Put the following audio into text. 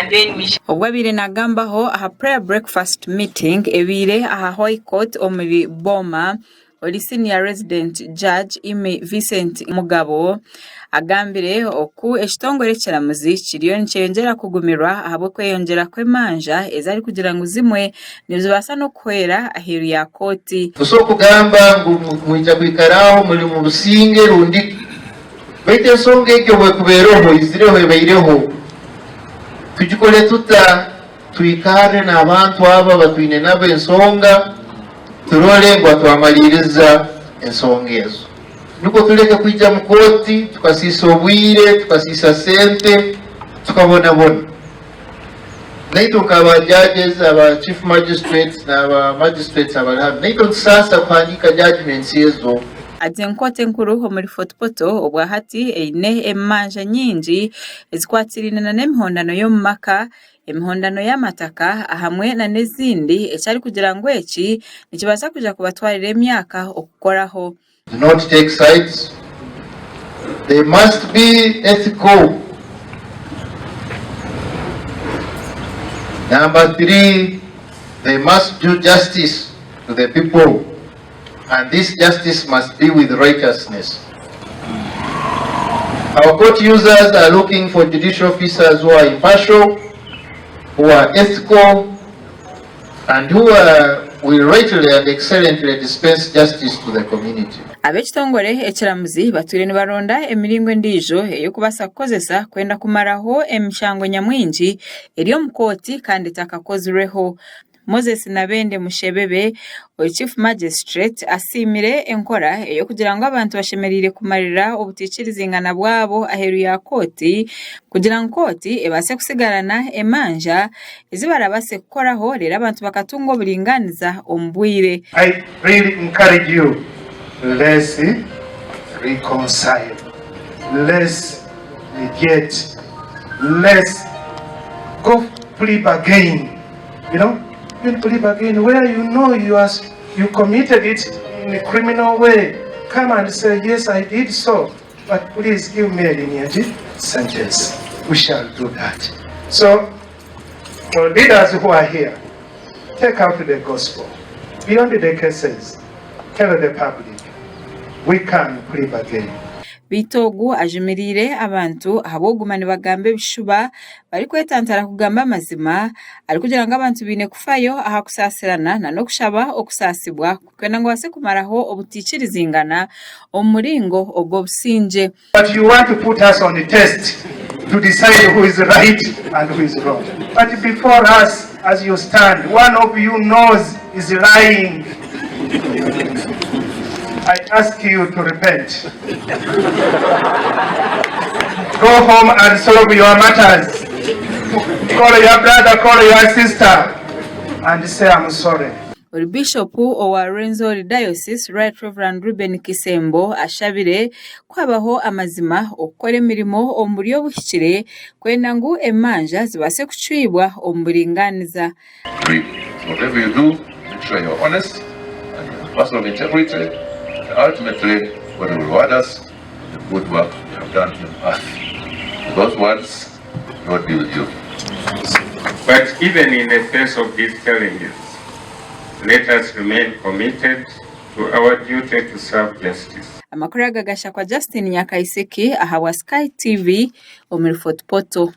And then we shall. Obwo abaire nagambaho aha prayer breakfast meeting ebaire aha High Court omuri Boma, ori Senior Resident Judge Immy Vincent Mugabo agambire oku ekitongore ekiramuzi kiriyo nikyeyongyera kugumirwa ahabw'okweyongyera kw'emanja ezi arikugira ngu zimwe nizibaasa n'okuhwera aheeru ya kooti. Tosobora kugamba ngu mwija kwikara aho muli mu businge rundi ki. Baitu ensonga egi obu ekuba eroho, izireho, ebaireho, tugikole tuta? Twikarre n'abantu abo abatwine nabo ensonga, turole ngu twamaliiriza ensonga ezo. Nukwo tuleke kwija mu kooti tukasiisa obwire, tukasiisa sente, tukabonabona. Naitwe nk'aba judges, aba chief magistrates n'aba magistrates abali hanu, naitwe nitusaasa kuhandiika judgments ezo. Ati enkooti enkuru omuri Fort Portal obwahati eine emanja nyingi ezikwatiraine nana emihondano y'omu maka, emihondano y'amataka ahamwe nana ezindi eki arikugira ngu eki nikibaasa kwija kubatwarira emyaka okukoraho. Do not take sides, they must be ethical. Number 3, they must do justice to the people and this justice must be with righteousness. Our court users are looking for judicial officers who are impartial, who are ethical, and who are, will rightly and excellently dispense justice to the community. Ab'ekitongore ekiramuzi batwire nibaronda emiringo endiijo ey'okubaasa kukozesa kwenda kumaraho emishango nyamwingi eri omu kooti kandi etakakozirweho. Moses Nabende Mushebebe, ori Chief Magistrate asiimire enkora ey'okugira ngu abantu bashemereire kumarira obutaikirizingana bwabo aheeru ya kooti kugira ngu kooti ebaase kutsigarana emanja ezi barabaase kukoraho reero abantu bakatunga oburingaaniza omu bwire. I really encourage you, let's reconcile, let's mediate, let's go plea bargain. You know, even plea bargain where you know you are, you committed it in a criminal way. Come and say, yes, I did so, but please give me a lenient sentence. We shall do that. So, for leaders who are here, take out the gospel. Beyond the cases, tell the public, we can plea bargain. Beitu ogu ajumiriire abantu ahabw'okuguma nibagamba ebishuba barikwetantara kugamba amazima, arikugira ngu abantu baine kufayo aha kusaasirana n'okushaba okusaasibwa kwenda ngu babaase kumaraho obutaikirizingana omu muringo ogw'obusingye. But you want to put us on test to decide who is right and who is wrong. But before us, as you stand, one of you knows is lying. I ask you to repent. Go home and solve your matters. Call your brother, call your sister and say I'm sorry. Ori Bishopu owa Rwenzori Diocese, Right Rev Reuben Kisembo ashabire ku habaho amazima okukora emirimo omu buryo obuhikire kwenda ngu emanja zibaase kucwibwa omu buringaaniza. Read. So whatever you do, make sure you're honest and you're a person of integrity, and ultimately God will reward us for the good work we have done in earth. With those words, God be with you. But even in the face of these challenges, let us remain committed to our duty to serve justice. Amakuru aga gashakwa Justin Nyakaisiki ahabwa Sky TV omuri Fort Portal.